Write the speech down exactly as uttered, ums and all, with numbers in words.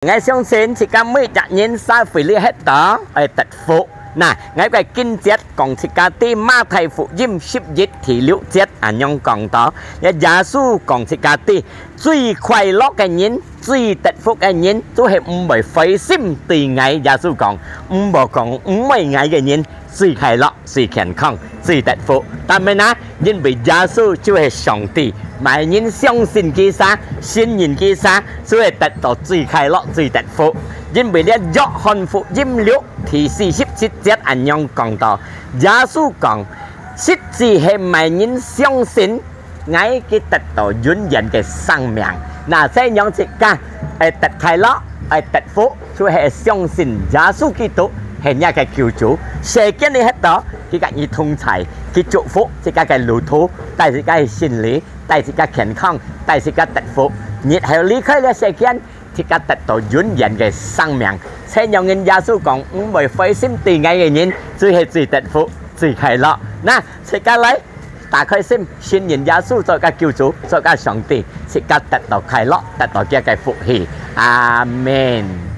𠊎相信自家每隻人社會裡歇到愛得福。那，𠊎个經節講自家知馬太福音十一第六節恁樣講到，這耶穌講自家知，最快樂个人、最得福个人，就係毋會灰心對𠊎。耶穌講，毋好講毋愛𠊎个人，最快樂、最健康、最得福。但係呢，因為耶穌就係上帝，麼人相信佢儕，信任佢儕，就會得到最快樂、最得福。因為這約翰福音六第四十七節恁樣講到，耶穌講，實際係麼人相信𠊎，佢得到永遠个生命。那，所以講自家愛得快樂、愛得福，就係相信耶穌基督係若个救主。世間裡歇到，佢佮你同在，佢祝福自家个路途，帶自家个心裡，帶自家健康，帶自家得福。日後離開這世間，自家得到永遠个生命。所以講耶穌講，毋會灰心對𠊎个人，就係最得福、最快樂。那，自家來，打開心，信任耶穌做个救主，做个上帝，自家得到快樂，得到佢个福氣。阿們。